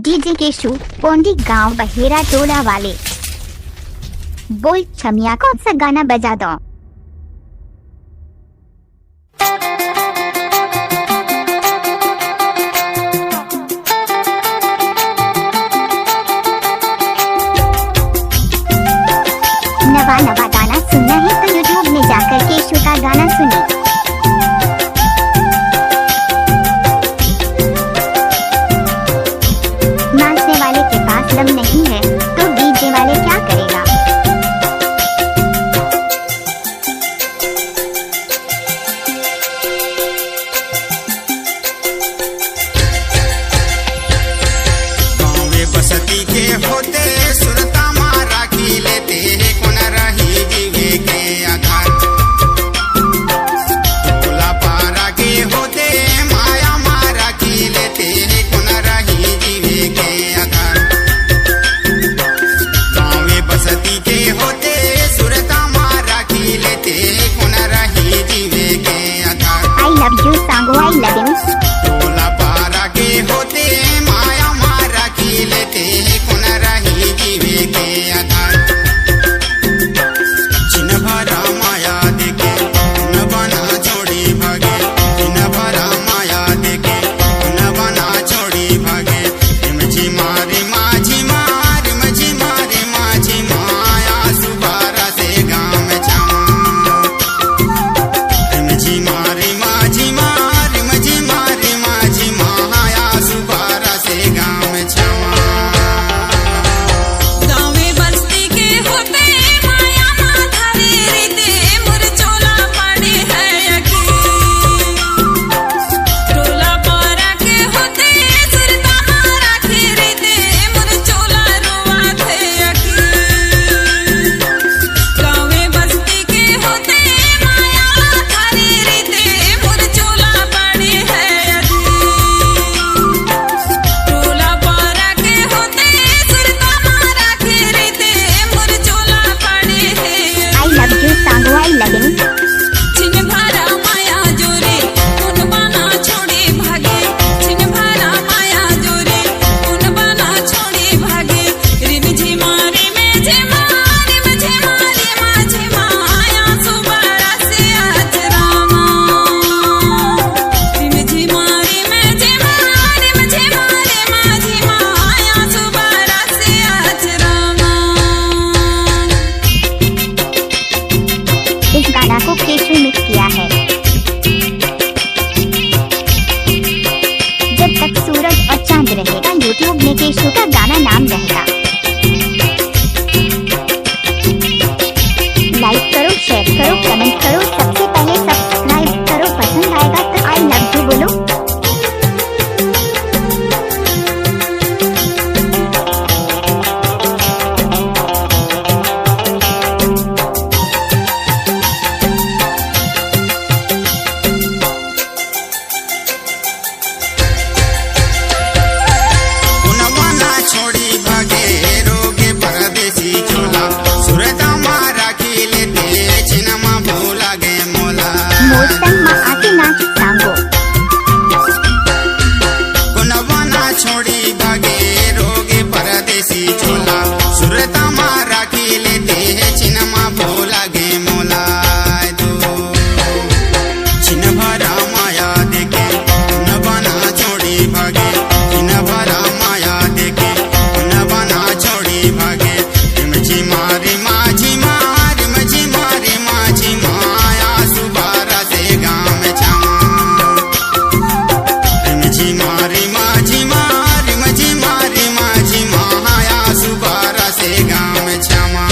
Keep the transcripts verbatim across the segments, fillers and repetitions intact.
DJ cashew, पोंडी गांव बहेरा टोला वाले। बोल छमिया, कौन सा गाना बजा दो? नवा नवा गाना सुनना है तो YouTube में जाकर केशु का गाना सुने। नाचने वाले के पास दम नहीं है तो डीजे वाले क्या करेगा? गाँवे बस्ती के होते सुरता मा राखी लेते, कोन रही जीवे के आधार। टोला पारा के होते माया मा राखी लेते, कोन रही जीवे के आधार। गाँवे बस्ती के होते सुरता मा राखी लेते, कोन रही जीवे के आधार। I love you सांगो, I love you। टोला पारा के होते माया मा राखी लेते, कोन रही जीवे के आधार। छिन भरा माया देके, न बना छोड़ी भागे। छिन भरा माया देके, न बना छोड़ी भागे। रिम झिमा रिमा झिमा, रिम झिमा रिमा झिमा, आया सुबारा से गाँव में छावा। रिम झिमा रिमा झिमा, रिम झिमा रिमा झिमा, आया सुबारा से गाँव में छावा। गाँवे बस्ती के होते माया मा धारे रीते, मोर चोला पड़े है अखी। टोला पारा के होते सुरता मा राखी रीते, मोर चोला रोवा थे अखी। गाँवे बस्ती के होते माया थारी रीते, मोर चोला पड़े है अखी। टोला पारा के होते सुरता मा राखी रीते, मोर चोला पड़े है। I love you सांगो, I love you। छिन भरा माया जोरे, कोन बना छोड़े भागे। छिन भरा माया जोरे, कोन बना छोड़े भागे। रिम झिमा रिम झिमा, रिम झिमा रिम झिमा, आया सुबारा से अचरा मा। रिम झिमा रिम झिमा, रिम झिमा रिम झिमा, आया सुबारा से अचरा मा। इस गाना को केशु mix किया है। जब तक सूरज और चांद रहेगा, YouTube में केशु का गाना नाम रहेगा। Like करो, share करो, comment करो, सबसे पहले subscribe करो, पसंद आएगा तो I love you बोलो। कोन बना छोड़ी भागे रोगे परदेसी चोला, सुरता मा राखी लेते छिन मा भूला गे मोला। मोर संग मा आके नाच सांगो। कोन बना छोड़ी भागे रोगे परदेसी चोला, सुरता मा राखी लेते छिन मा भूला गे मोला। दो छिन भरा माया देके, न बना छोड़ी भागे। छिन भरा माया देके, न बना छोड़ी भागे। रिम झिमा रिमा झिमा, रिम झिमा रिमा झिमा, आया सुबारा से गाँव में छावा। रिम झिमा रिमा झिमा, रिम झिमा रिमा झिमा, आया सुबारा से गाँव में छावा।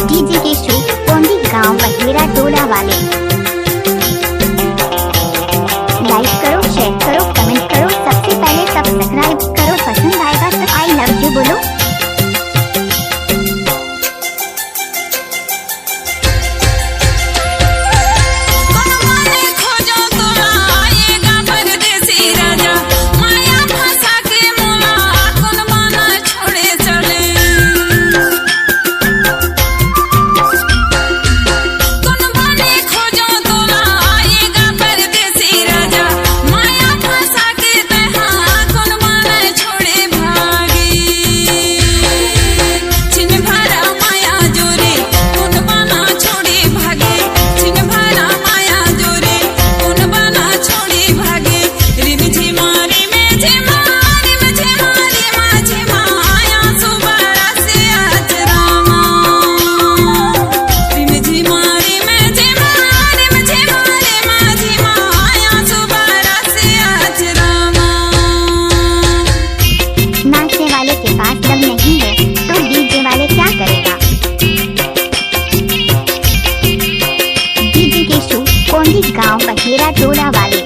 डीजे केशु, पोंडी गांव, बहेरा टोला वाले। Like करो, share करो, comment करो, सबसे पहले subscribe करो, पसंद आएगा तो I love you बोलो। पंडित गांव का हेरा टोला वाले।